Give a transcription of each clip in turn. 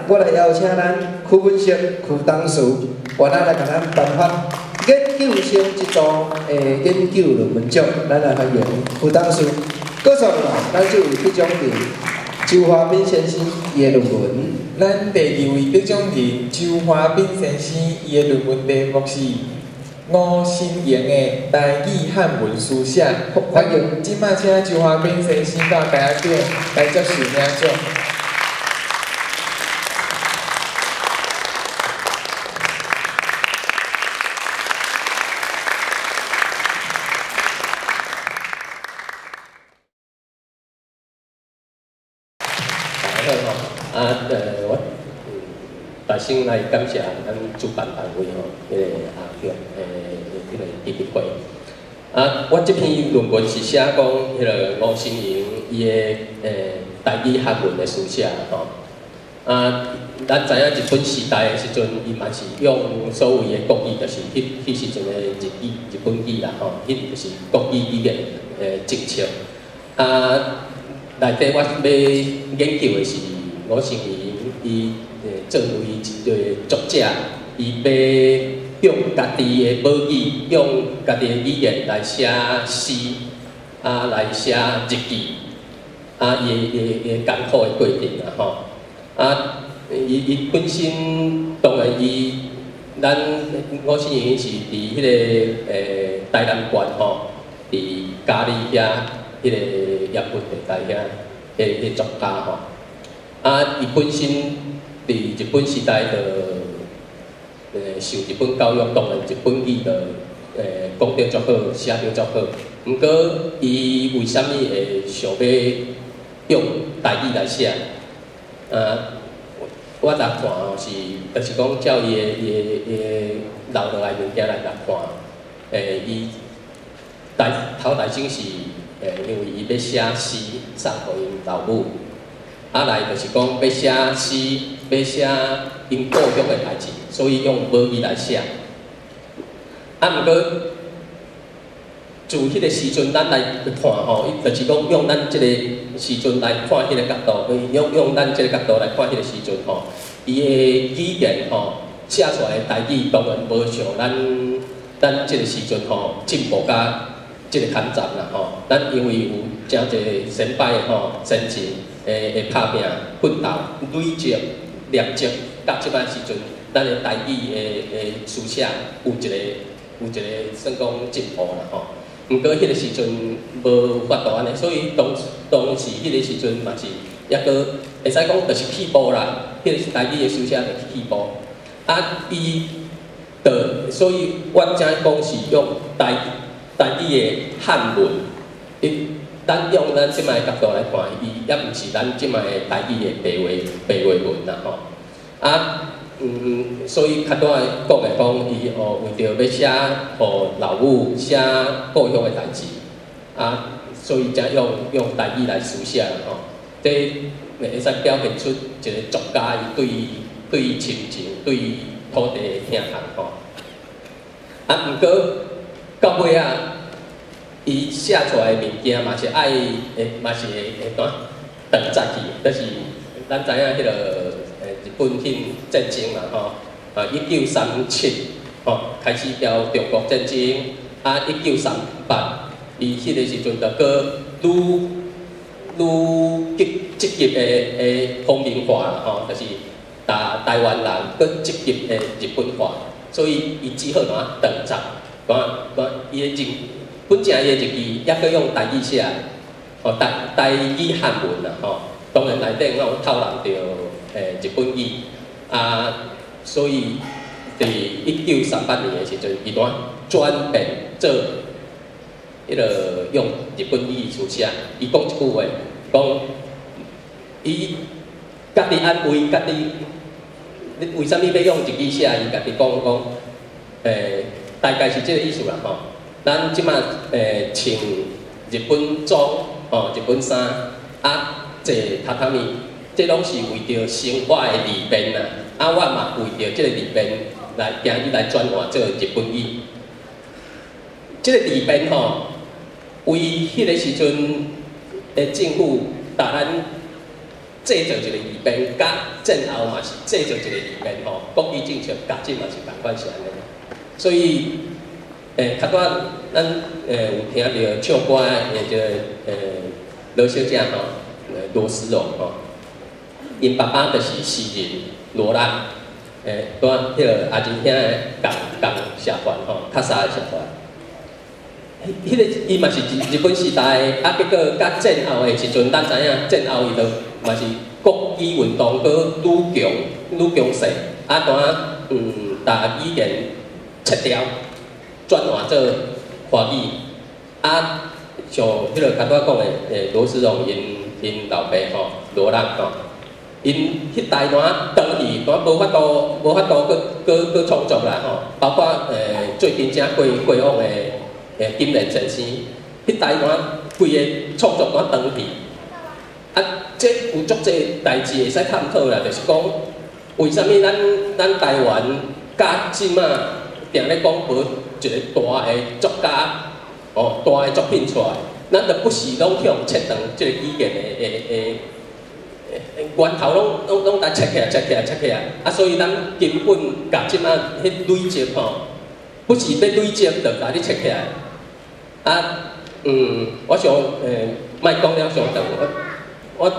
我來邀請咱區文碩區董事，原來來共咱頒發研究生這組的研究論文獎，咱來歡迎區董事。閣續落，咱這位得獎人周華斌先生伊的論文。咱第二位得獎人周華斌先生，伊的論文題目是吳新盈的台語漢文書寫。歡迎。這擺請周華斌先生到台仔頂來接受領獎。啊，我大先來感謝咱主辦單位吼，彼個阿雄彼個基金會。啊，我這篇論文是寫講彼個吳新盈伊的台語漢文的書寫吼。啊，咱知影日本時代的時陣，伊嘛是用所謂的國語，就是彼時陣的日語、日本語啦吼，彼就是國語語言的政策。啊，內底我欲研究的是吳新盈伊作為一個作者，伊欲用家己的母語，用家己的語言來寫詩，啊，來寫日記，啊，伊的艱苦的過程啦吼，啊，伊本身當然伊，咱吳新盈是佇彼個台南縣吼，佇嘉義遐，彼個鹽分地帶遐，彼作家吼，啊，伊本身佇日本時代就受日本教育，當然日本語就講得足好，寫得足好。毋過伊為啥物會想欲用台語來寫？啊，我來看吼是，就是講照伊的留落來物件來看，伊頭來先是因為伊欲寫詩送予𪜶老母，啊來就是講欲寫詩，欲寫𪜶故鄉的代誌，所以用母語來寫。啊，毋過自彼個時陣，咱來看吼，就是講用咱這個時陣來看彼個角度，用咱這個角度來看彼個時陣吼，伊的語言吼寫出來的台語，當然無像咱這個時陣吼進步甲這個坎站啦吼。咱因為有誠濟先輩吼先進的拍拚奮鬥累積累積，到這擺時陣，咱的台語的書寫有一個算講進步啦吼。毋過彼個時陣無法度按呢，所以當時彼個時陣嘛是抑閣會使講就是起步啦，彼個台語的書寫就是起步。啊，伊就所以我才講是用台語的漢文，咱用咱這擺角度來看，伊抑毋是咱這擺的台語的白話文啦吼。啊，所以較多講的講，伊哦為著欲寫予老母寫故鄉的代誌，啊，所以才用台語來書寫啦吼。這會使表現出一個作家伊對親情、對土地的疼痛吼。啊，毋過到尾仔，伊寫出來的物件嘛是愛，嘛是會怎斷載去，就是咱知影彼個日本彼戰爭嘛吼，啊1937吼開始交中國戰爭，啊1938伊彼個時陣就閣愈積極的皇民化啦吼，就是台灣人閣積極的日本化，所以伊只好怎斷載，怎伊的日本正伊的日記抑閣用台語寫，吼台語漢文啦吼，當然內底攏有透露著日本語，啊，所以佇1938年的時陣，伊怎轉變做彼個用日本語書寫。伊講一句話，講伊家己安慰家己，你為啥物欲用日語寫？伊家己講，大概是這個意思啦吼。咱這擺穿日本裝吼，日本衫啊，坐榻榻米，這攏是為著生活的利便啦。啊，我嘛為著這個利便來今日來轉換做日本語。這個利便吼，為彼個時陣的政府，共咱製造一個利便，佮戰後嘛是製造一個理念吼，國語政策共這嘛是仝款是按呢。所以，較早咱有聽著唱歌的這个羅小姐吼，羅絲榮吼，𪜶爸爸就是詩人羅浪，拄仔彼个阿仁兄的仝仝社團吼，較早的社團。彼个伊嘛是日日本時代，啊，結果佮戰後的時陣，咱知影戰後伊就嘛是國語運動閣愈強愈強勢，啊，當把語言切掉，轉換做華語，啊，像彼个較拄仔講的，羅絲榮𪜶𪜶老爸吼，羅浪吼，𪜶彼代單當去，單無法度無法度閣閣閣創作啦吼，包括最近才過過往的金蓮先生，彼代單規个創作單斷去，啊，這有足濟代誌會使探討啦，就是講為啥物咱咱台灣佮這馬定咧講無一個大的作家，哦，大的作品出來，咱就不時攏去予切斷這個語言的的的源頭攏攏攏來切起來、切起來、切起來，啊，所以咱根本共這馬彼累積吼，不是欲累積就共你切起來。啊，我想，莫講了傷長，我我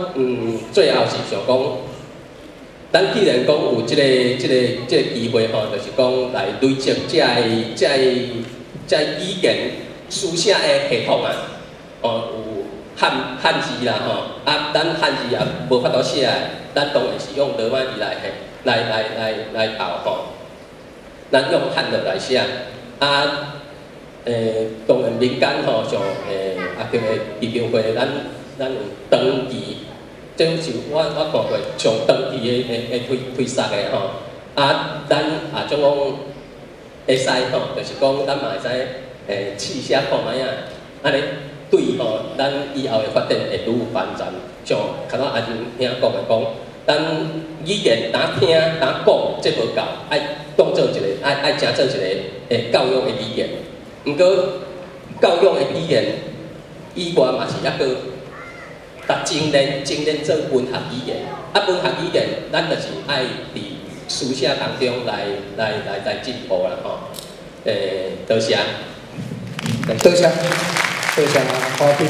最後是想講，咱既然講有這個、這個、這個機會吼，就是講來累積這个、這个、這个語言書寫的系統啊，哦，有漢漢字啦吼，啊，咱漢字也無法度寫，咱當然是用羅馬字來來來來來鬥吼，咱用漢字來寫，啊，當然民間吼，像阿強的基金會，咱咱有長期，這是我我看過上長期的的的推推捒的吼，啊，咱也總講會使吼，就是講咱嘛會使試寫看覓仔，按呢對吼，咱以後的發展會愈有幫助。像較早阿仁兄講的講，咱語言單聽單講這無夠，愛當做一個愛愛誠做一個教育的語言。毋過教育的語言以外嘛是猶閣，共精煉精煉做文學語言。啊，文學語言，咱就是愛佇書寫當中來來來來進步啦吼。多謝。多謝，多謝花斌。